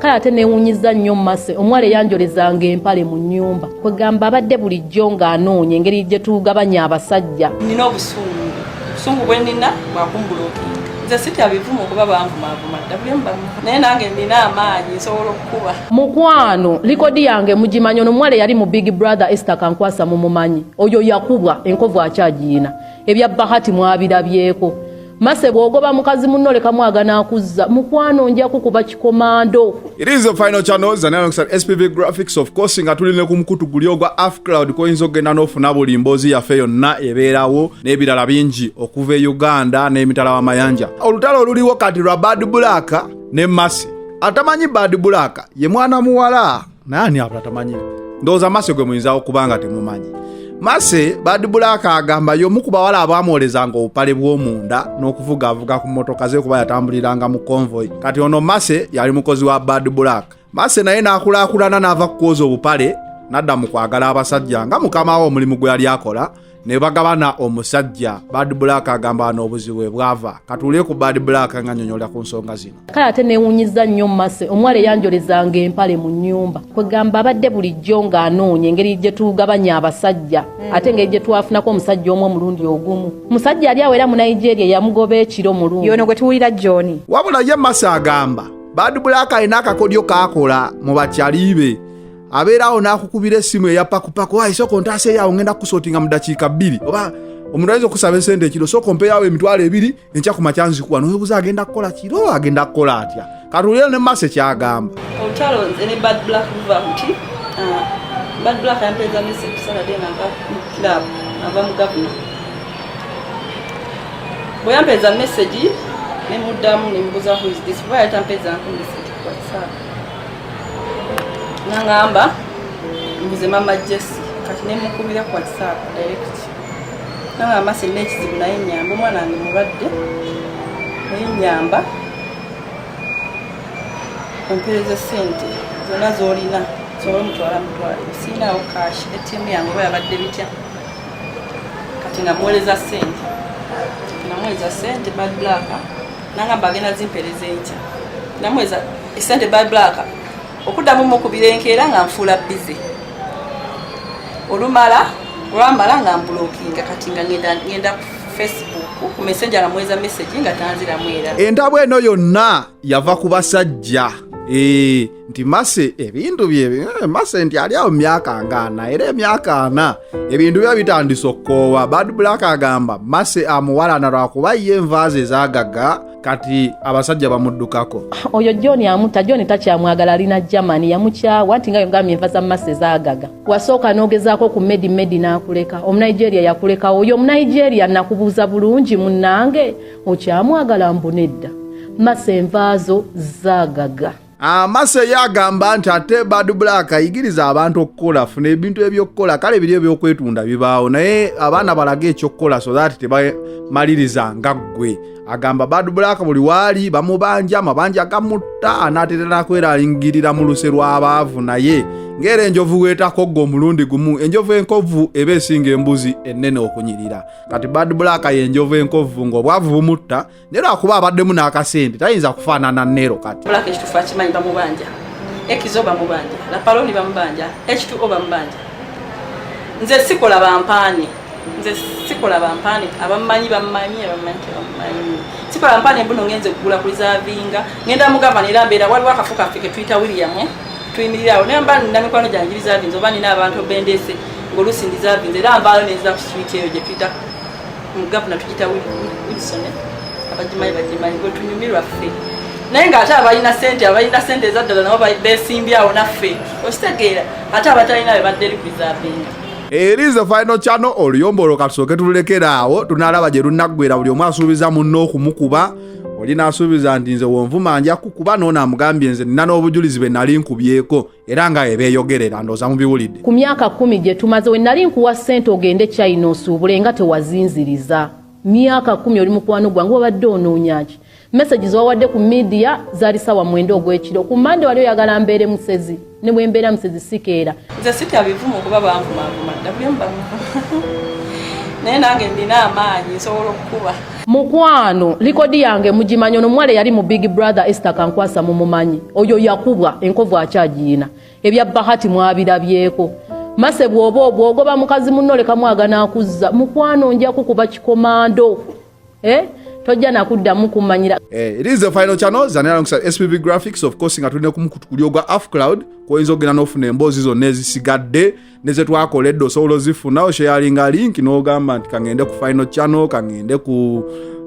Kale ate neewunyizza nnyo Mase, omuwala eyanjolezanga empale mu nnyumba. Kwegamba abadde bulijjo ng'anoonya engeri gye tugabanya abasajja. Nina obusungu, obusungu bwe nina bwakumbulokinga. Nze sitya bivumo kuba banvumaavuma dda, buli omu bamuvuma, naye nange nina amaanyi, nsobola okukuba. Mukwano, likodi yange mugimanyi. Ono omuwala eyali mu Big Brother, Esther Kankwasa, mumumanyi. Oyo yakubwa enkovu akyagiyina. Ebya Bahati mwabirabyeko. Mase, bw'ogoba mukazi munno lekamu aganaakuzza. Mukwano, nja kukuba kikomando. It is the final channels and alongside SPV Graphics, of course, nga tuli ne ku mukutu guli ogwa Afcloud koyinza okugenda n'ofuna buli mboozi yaffe yonna ebeerawo n'ebirala bingi okuva e Uganda n'emitala w'amayanja. Olutalo oluliwo kati lwa Bad Black ne Masi. Atamanyi Bad Black ye mwana muwala, naye ani abatamanyi? Ndowooza Mase gwe muyinza okuba nga temumanyi. Mase, Bad Black agamba y'omu ku bawala abaamwolezanga obupale bw'omunda n'okuvugaavuga ku mmotoka ze kuba yatambuliranga mu convoy. Kati ono Mase yali mukozi wa Bad Black. Mase naye n'akulaakulana n'ava ku kwoza obupale n'adda mu kwagala abasajja nga mukama we omulimu gwe yali akola ne bagabana omusajja. Bad Black agamba wano obuzibu bwe bwava. Katuule ku Bad Black nga nnyonnyola ku nsonga zino. Kale ate neewunyizza nnyo Mase, omuwala eyanjolezanga empale mu nnyumba. Kwegamba abadde bulijjo ng'anoonya engeri gye tugabanya abasajja, ate engeri gye twafunako omusajja omu omulundi ogumu. Musajja ali awo era mu Nigeria yamugoba ekiro mulungi. Yono gwe tuwulira John. Wabula ye Mase agamba Bad Black alina akakodyo k'akola mu bakyali be. Abeerawo n'akukubira essimu eya pakupaku, ayi sooka ontaaseeyo ngenda kukusootinga mu ddakiika 2. Oba omuntu ayinza okusaba esente ekiro, sooka ompeeyawo 20,000, enkya ku makya nzikuwa. Nowebuuza agenda kukola kiro, agenda kukola atya? Katuwulire ne Mase kyagamba. Olutalo nze ne Bad Black luva nti Bad Black yampeeza message Saturday nga nva mu club, ava mu Gavuna. Bwe yampeeza message nemuddamu nemubuuza, "Who is this?" Kuba yali tampeezanko message ku WhatsApp. Naŋŋamba mbuze Mama Jesse. Kati nemukubira ku WhatsApp direct, naŋŋamba sirina ekizibu, naye nyamba, omwana wange mulwadde, naye nyamba ompereze sente zonna z'olina sobole mutwala mutwaliro, siinaawo cash, ATM yange oba yabadde bitya. Kati nga muweereza sente, namuweereza sente. Bad Black nangamba agenda zimpereza enkya. Namuweereza esente, Bad Black okuddamu mukubira enkeera nga nfuula busy. Olumala olwamala nga mbulokinga. Kati nga ngenda ku Facebook ku Messenger nga muweereza message nga tanziramu era. Entabwe eno yonna yava ku basajja. Nti Mase ebintu bye, Mase nti ali awo myaka nga 40, era emyaka 40 ebintu bye bitandise okukoowa. Bad Black agamba Mase amuwalana lwakuba ye envaazi ezagaga, kati abasajja bamuddukako. Oyo John amuta. John takyamwagala, alina Germany, yamukyawa nti nga yongambye enva za Mase zaagaga. Wasooka n'ogezaako ku Medi, Medi n'akuleka. Omunigeria yakulekawo. Oyo Omunigeria nakubuuza bulungi, munnange, okyamwagala? Mbu nedda. Mase, envaazo zaagaga. Amase ye agamba nti ate Bad Black ayigiriza abantu okukola, funa ebintu ebyokukola. Kale biri ebyokwetunda bibaawo, naye abaana balage ekyokukola so that tebamaliriza nga ggwe. Agamba Bad Black buli waali bamubanja amabanja gamutta, anaatera nakweralingirira mu luse lw'abaavu. Naye ng'era enjovu weetakogga omulundi gumu, enjovu enkovu eba esinga embuzi ennene okunyirira. Kati Bad Black ye enjovu enkovu ng'obwavu bumutta, naye lwakuba abaddemu n'akasente tayinza kufaanana Nero kati. Black ekituufu akimanyi, bamubanja Ekizo, bamubanja Lapaloni, bamubanja H2O, bamubanja. Nze sikola bampaani, nze sikola bampaani. Abamanyi bamanyi, abamanyi tebamanyi. Sikola bampaani embuno ngenze kugula ku reservinga, ngenda mugamba era mbeera waliwo akafo kaffe ketuyita William, eh? Tuyimirira awo, naye mba nina mikwano gyange reservinze oba nina abantu bendese ng'oluusi ndizavinze, era nvaayo nenzira ku street eyo gye tuyita mu Gavuna, tugita Wilson, eh? Abagimanyi bagimanyi, gwe tunyumirwa ffe. Naye ng'ate abalina sente, abalina sente ezaddala nabo besimbye awo naffe, okitegeera? Ate abatalina be badde eri kureservinga. Eri the final channel. Oluyombo olwo katusooke tululekera awo, tunalaba gye lunaggwera. Buli omu asuubiza munne okumukuba. Oli n'asuubiza nti nze wonvuma nja kukuba, noono amugambye nze nina n'obujulizi bwe nali nkubyeko, era nga ebeeyogerera. Ndowooza mubiwulidde. Ku myaka 10 gye tumaze, we nali nkuwa ssente ogende China osuubule nga tewazinziriza. Myaka 10 oli mukwano gwange, wabadde onoonya ki? Message zewawadde ku media zaali sawa 9 ogw'ekiro ku Mande. Wali oyagala mbeere musezi, ne bwe mbeera musezi sikeera. Nze sitya bivumo kuba banvumaavuma dda, buli omu bamuvuma. Naye nange nina amaanyi, nsobola okukuba. Mukwano, likodi yange mugimanyi. Ono omuwala yali mu Big Brother, Esther Kankwasa, mumumanyi. Oyo yakubwa enkovu akyagiyina. Ebya Bahati mwabirabyeko. Mase, bw'oba obwogoba mukazi munno, lekamu aganakuzza. Mukwano, nja kukuba kikomando, eh? Tojja nakuddamu kumanyira. Eh, it is the final channel Zanera alongside SPV Graphics, of course nga tulina kumukutu kuli ogwa Afcloud kwoyinza okugenda n'ofuna emboozi zonna ezisigadde ne ze twakola edda, osobola ozifuna. Osharinga link n'ogamba nti kaŋŋende ku final channel, kaŋŋende ku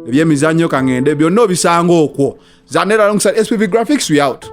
ebyemizannyo, kaŋŋende byonna, obisanga okwo. Zanera alongside SPV Graphics, we out.